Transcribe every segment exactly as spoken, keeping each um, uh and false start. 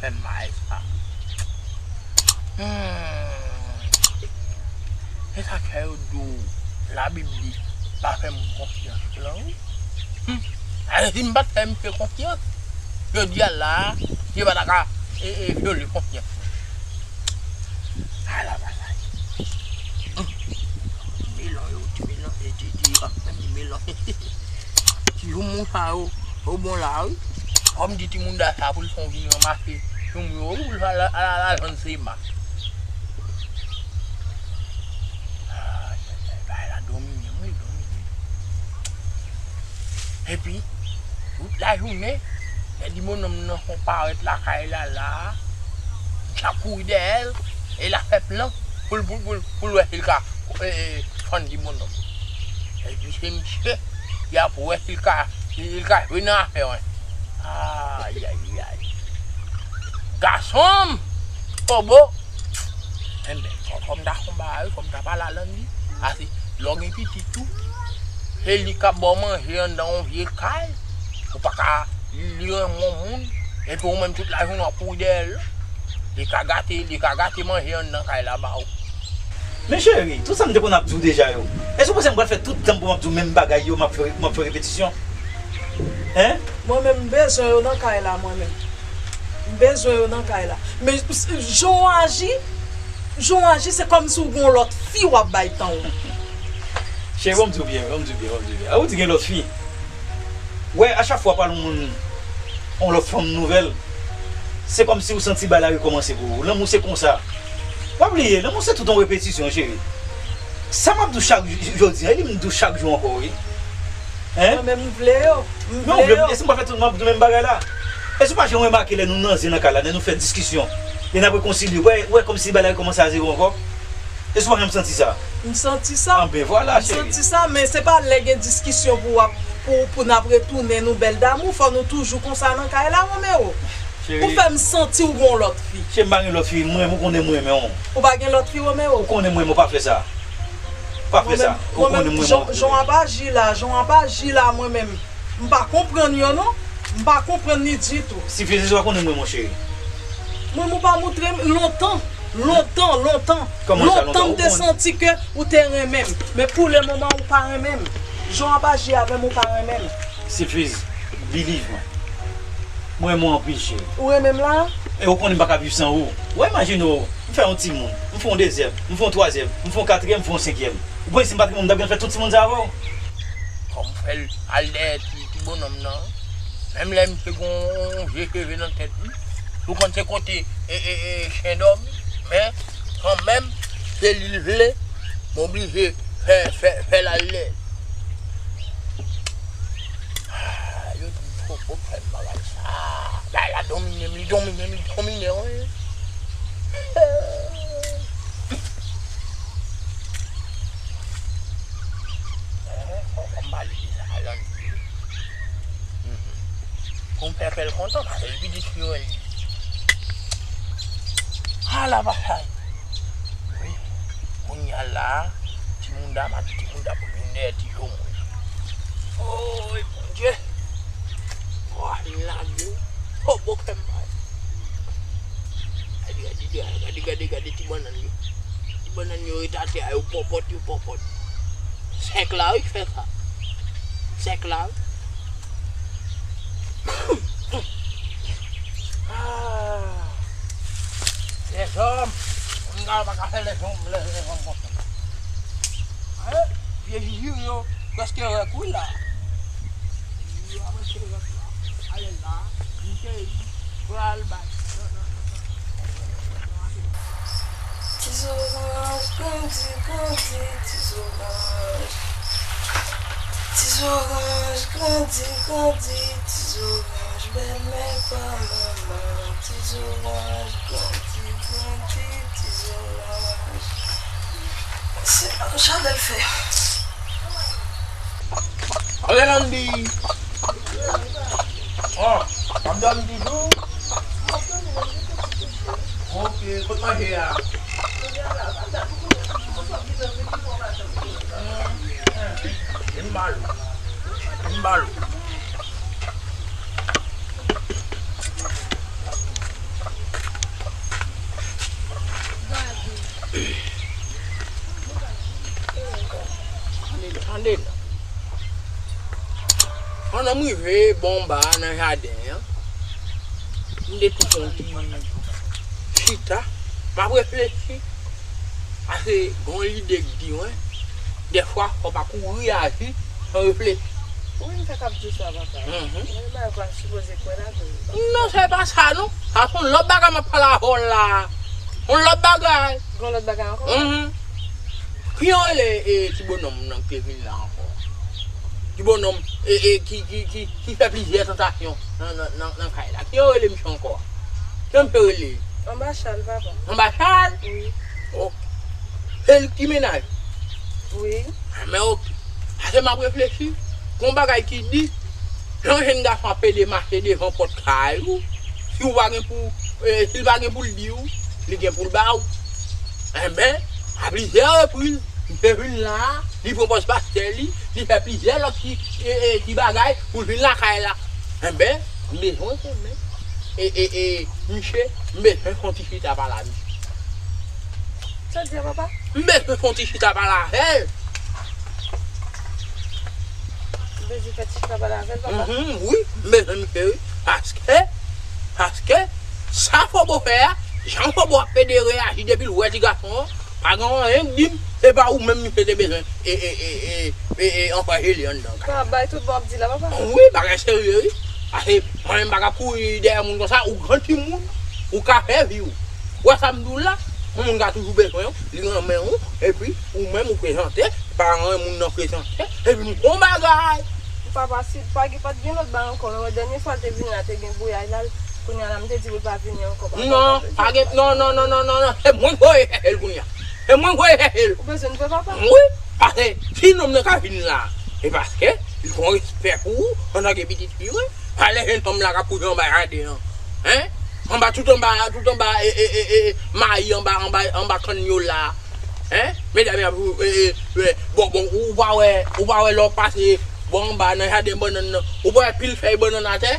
Fè m mal sa. Hmm. E sa k fè yo di w Labib di pa fè moun konfyans lan wi. Hmm. Alè si m pa t fè misye konfyans, jodi a la, misye pa ta ka e, e, vyole konfyans mwen. Ala bagay. Hmm. Melon yo, ti melon, e, ti, ti, ah, menm ti melon. Ti joumou sa yo, yo bon la wi. Kòm di timoun da sa pou l fè yon vin ranmase joumou yo wi, pou l al, al, al, al vann sema. Ay, ay, ay, bagay la domine m wi, domine. Epi, tout lajounen, lè di bonòm nan fon parèt lakay la la, m t ap kouri dèyè l, e l ap fè plan pou l, pou l, pou l, pou l wè si l ka, e, e, fann di bonòm. Epi se misye ki ap wè si l ka, si l ka jwe nan afè mwen. Ay, ay, ay. Gason m! Obo! Enben, fò, fò m ta fè yon bagay, fò m ta pale a Landy. Ase, lè w gen pitit tou, se li k ap ba w manje anndan yon vye kay. Ou pa ka, li, li renmen yon moun, epi ou menm tout lajounen w ap kouri dèyè l. Li ka gate, li ka gate manje anndan kay la ba ou. Men cheri, tout sa m te konn ap di w deja yo. Èske w panse m pral fè tout tan m pou m ap di w menm bagay yo, m ap fè, m ap fè repetisyon? Hein? Mwen menm, m bezwen yo nan kay la, mwen menm. M bezwen yo nan kay la. Men, jan w aji, jan w aji, se kòmsi w gen yon lòt fi w ap bay tan w. Cheri, ban m di w byen, ban m di w byen, ban m di w byen. A, ou di gen lòt fi. Wè, a chak fwa w pale yon moun, yon lòt fanm nouvèl, se kòmsi w santi bagay la rekòmanse pou ou. Lanmou se konsa. Pa bliye, lanmou se tout yon repetisyon, cheri. Sa m ap di w chak j-, jodi a, e li m di w chak jou ankò, wi. Hein? Mwen menm, m vle yo. M vle yo. E si m pa fè tout, m ap di w menm bagay la. Èske w pa janm remake lè nou nan zen nan kay la, lè nou fè diskisyon, lè n ap rekonsilye, wè, wè kòmsi bagay la rekòmanse a zewo ankò? Èske w pa janm santi sa? M santi sa. Anben, vwala, cheri. M santi sa, men se pa lè gen diskisyon pou w ap, pou, pou n ap retounen nou bèl damou. Fò nou toujou konsa nan kay la, Romero. Cheri. Ou fè m santi w gon lòt fi. Cheri, m pa gen lòt fi, m renmen w, ou konnen m renmen w. Ou pa gen lòt fi, Romero? Ou konnen m renmen w, pa fè sa. Pa fè sa. Ou konnen m renmen w. Jan, jan w ap aji la, jan w ap aji la, mwen menm, m pa konprann yo non. M pa konprann li ditou. Silfiz, èske w pa konnen m renmen w, cheri? Mwen, ou pa montre m lontan, lontan, lontan. Kòman sa, lontan? Lontan m te santi ke ou te renmen m. Men pou le moman, ou pa renmen m. Jan w ap aji avè m, ou pa renmen m. Silfiz, believe mwen. Mwen renmen w anpil, cheri. Ou renmen m la? E ou konnen m pa ka viv san ou. Ou imajine w, m fè yon timoun, m fè yon dezyèm, m fè yon twazyèm, m fè yon katriyèm, m fè yon senkyèm. Ou panse si m pa t renmen w, m t ap gen fè tout timoun sa avè w? Kòm fè l al dèyè ti, ti bonòm nan. Menm lè misye gon vye cheve nan tèt li, ou konn se kote, e, e, e, chen dòmi, men kanmenm, se li l vle, m oblije fè, fè, fè l al dèyè. Ah, yo di m fò, fò fè m bagay sa. Bagay la domine m, li domine m, li domine m, wi. Eh, fò, fò m pale de sa, Landy. Mhm. Pou m fè kè l kontan, paske l pitit fi mwen li. Ala bagay. Wi. Kounye a la, timoun dam ak timoun dam vin dèyè ti jo mwen. Oy, Bondye. Wa, vin lage. Ho, bòkè m bay. Gade, gade, gade, gade, gade, gade ti bannann yo. Ti bannann yo ret atè a, yo pòpòt, yo pòpòt. Sèk la, wi, k fè sa. Sèk la, wi. Ah. Lèzòm. Moun sa yo pa ka fè lèzòm, lè-, lèzòm konsa. Hein? Vye jijiri yo, prèske rèk, wi, la. Jijiri yo ap rete rèk la. Ale la. Misye pral bay. Ti zoranj grandi, grandi, ti zoranj. Ti zoranj grandi, grandi, ti zoranj bèlmè pa manman. Ti zoranj grandi, grandi, ti zoranj. Se chalè l fè. Ale Landy. Oh, w ap dòmi toujou? Ok, kot manje a? Vin ba l. Vin ba l. Pandan m rive bò anba a nan jaden an, m te tou fè yon ti chita, m ap reflechi. Ase gon lide k di mwen, dèfwa fò w pa kouri aji san reflechi. Wi, m fèk ap di w sa, papa. Mhm. Mwen pa kwa sipoze kwè ladan l. Non, se pa sa non. Sa se yon lòt bagay m ap pale avè w la. Yon lòt bagay. Gon lòt bagay ankò? Mhm. Ki yo rele, e, ti bonòm nan ki te vin la ankò? Ti bonòm, e, e, ki, ki, ki, ki fè plizyè tantasyon nan, nan, nan, nan kay la. Ki yo rele misye ankò? Ki yo rele? Anba Chal, papa. Anba Chal? Wi. Ok. Se li ki mennaj? Wi. A, men ok. Ase m ap reflechi. Gon bagay ki di, lè yon jenn gason ap pede mache devan pòt kay ou, si w pa gen pou, e, si l pa gen pou l di w, li gen pou l ba w. Enben, a plizyè repriz, misye vin la, li pran pòz pastè li, li fè plizyè lòt ti, e, e, ti bagay pou l vin lakay la. Enben, m bezwen konnen. E, e, e, misye, m bezwen fè yon ti chita pale a misye. Sa w di a, papa? M bezwen fè yon ti chita pale avè l. Ou bezwen fè ti chita pale avè l, papa? Mhm, wi, m bezwen misye, wi. Paske, paske, sa Fobo fè a, jan Fobo ap pede reyaji depi l wè ti gason an, pa gen anyen k di m, se pa ou menm misye te bezwen, e, e, e, e, e, e, ankouraje li anndan kay la. Pa bay tout bon ap di la, papa. Wi, bagay serye, wi. Paske mwen menm m pa ka kouri dèyè moun konsa, ou gran timoun, ou ka fè vi w. Ou wè sa m di w la? Yon moun ka toujou bezwen w, li renmen w, epi ou menm ou prezante, paran moun nan prezante, epi nou fè yon bagay. Papa, si pa gen, pa t gen lòt bagay ankò, men dènye fwa l te vini la, te gen bouyay la, kounye a la, m te di pou l pa vini ankò, papa. Non, pa gen, non, non, non, non, non, non, se mwen k voye chèche l kounye a. Se mwen k voye chèche l. Ou bezwen l vre, papa? Wi, paske si nonm nan ka vin la, e paske li gen yon respè pou ou, antanke pitit fi, wi. Pa lè jenn fanm la k ap kouri anba jaden an. Hein? Anba, tout anba, tout anba, e, e, e, e, mayi anba, anba, anba kanyola. Hein? Medam y ap, e, e, e, bon, bon, ou pa wè, ou pa wè lè w pase bò anba nan jaden bannann nan, ou pa wè pil fèy bannann atè?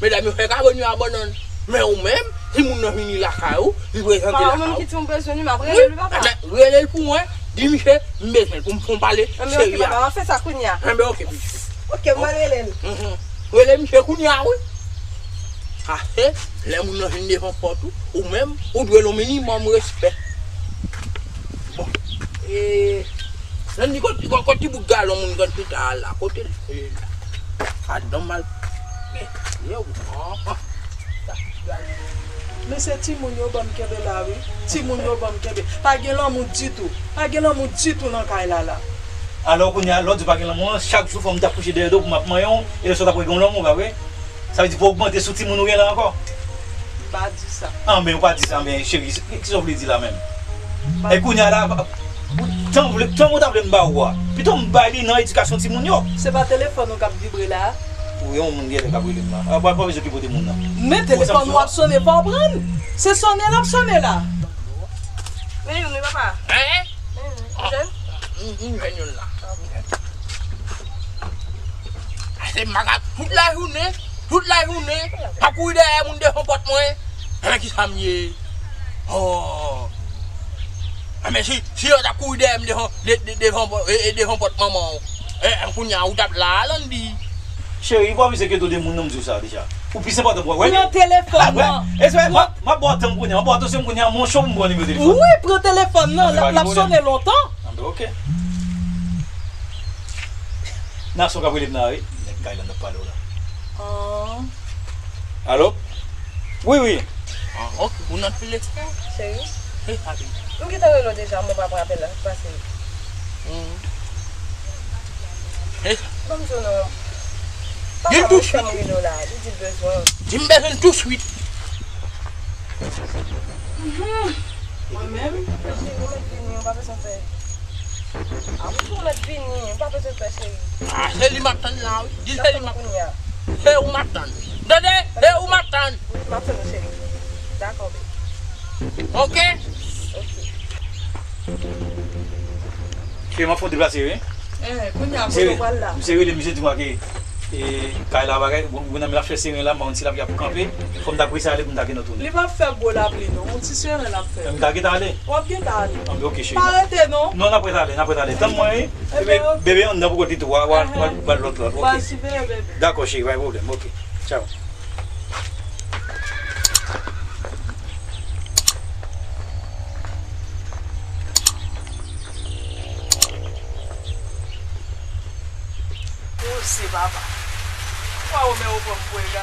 Medam yo fè kabann yo a bannann. Men ou menm, timoun nan vini lakay ou, li prezante lakay ou. Pa ou menm ki di m bezwen li, m ap rele l, papa. Wi, men rele l pou mwen, di misye, m bezwen l pou m fè yon pale serye a. Enben, ok, papa, m ap fè sa kounye a. Enben, ok, pitit. Ok, m al rele l. Mhm. Rele misye kounye a, wi. Paske, lè moun nan vin devan pòt ou, ou menm, ou dwe l yon minimòm respè. Bon, e, Landy, kote, kote, kote ti bout galon moun gad chita a la? Kote l ye la? Adan m al. Ye, ye, oh, oh. Men se timoun yo ban m kenbe la, wi. Timoun yo ban m kenbe. Pa gen lanmou ditou. Pa gen lanmou ditou nan kay la, la. Alò, kounye a, lè w di pa gen lanmou an, chak jou fò m t ap kouche dèyè do pou m ap manyen w, e lè sa w t ap wè gen yon lanmou, pa vre? Sa vle di pou ogmante sou timoun ou gen la ankò? M pa di sa. Anben, ou pa di sa, men cheri, kisa w vle di la menm? E kounye a la, tan w vle, tan w ta vle m ba ou a, pito m bay li nan edikasyon timoun yo. Se pa telefòn ou k ap vibre la a? Wi, yon moun genlè k ap rele m la. A, pa, pa bezwen ki kote moun nan. Men telefòn ou ap sonnen, fò w pran l. Se sonnen l ap sonnen la. Men youn wi, papa. Hein? Men youn wi. Ou jwenn? M, m jwenn youn la. Ase m pa ka tout lajounen, tout lajounen, m ap kouri dèyè moun devan pòt mwen. Anben, kisa m ye? Oh. Anben, si, si yo t ap kouri dèyè m devan, de, de, devan, e, e, devan pòt manman w, e, kounye a, ou t ap la a, Landy. Cheri, ou pa bezwen enkyete w de moun nan, m di w sa deja. Ou plis enpòtan pou mwen, wi. Pran telefòn nan. Espere, m ap, m ap ba w tan m kounye a, m ap ba w atansyon m kounye a, m on cho pou m pran nimewo telefòn. Wi, pran telefòn nan, l ap, l ap sonnen lontan. Anben, ok. Nasyon k ap rele m nan, wi. Nèg kay la, n ap pale w la. Alo? Wi, wi. Ah, ok, ou nan telefòn? Cheri. Hey, papi. M gentan rele w deja, mwen pa pran apèl la, pase. Hmm. Hey. Ban m di w non. Papa mwen fè m rele w la, li di l bezwen w. Di m bezwen l touswit. Mwen menm? Cheri, ou mèt vini, ou pa bezwen pè. A wi, ou mèt vini, ou pa bezwen pè, cheri. Ah, se li m ap tann la, wi. Di l se li m ap tann. Se ou m ap tann. Tande? Se ou m ap tann. Wi, m ap tann ou, cheri. Dakò, baby. Ok? Ok. Cheri, m ap fè w deplase, wi. Eh, kounye a, kote w pral la? Misye rele, misye di m ke E, kay la bagay, bon, bon, nan la fè seren la, m pa konn si l ap kanpe. Fò m ta prese ale pou m ta gentan tounen. Li p ap fè gwo lapli non, yon ti seren l ap fè. M ta gentan ale. W ap gentan ale. Anben, oke, cheri. Pa rete non. Non, n ap ret ale, n ap ret ale. Tann mwen, wi. Bebe, bebe anndan pou kote tou, w a, w a, w a, w a lòt lòt. Oke. Dakò, cheri, pa gen pwoblèm. Oke. Tchaw. Poze papa. Wa Romero pran m pou ega.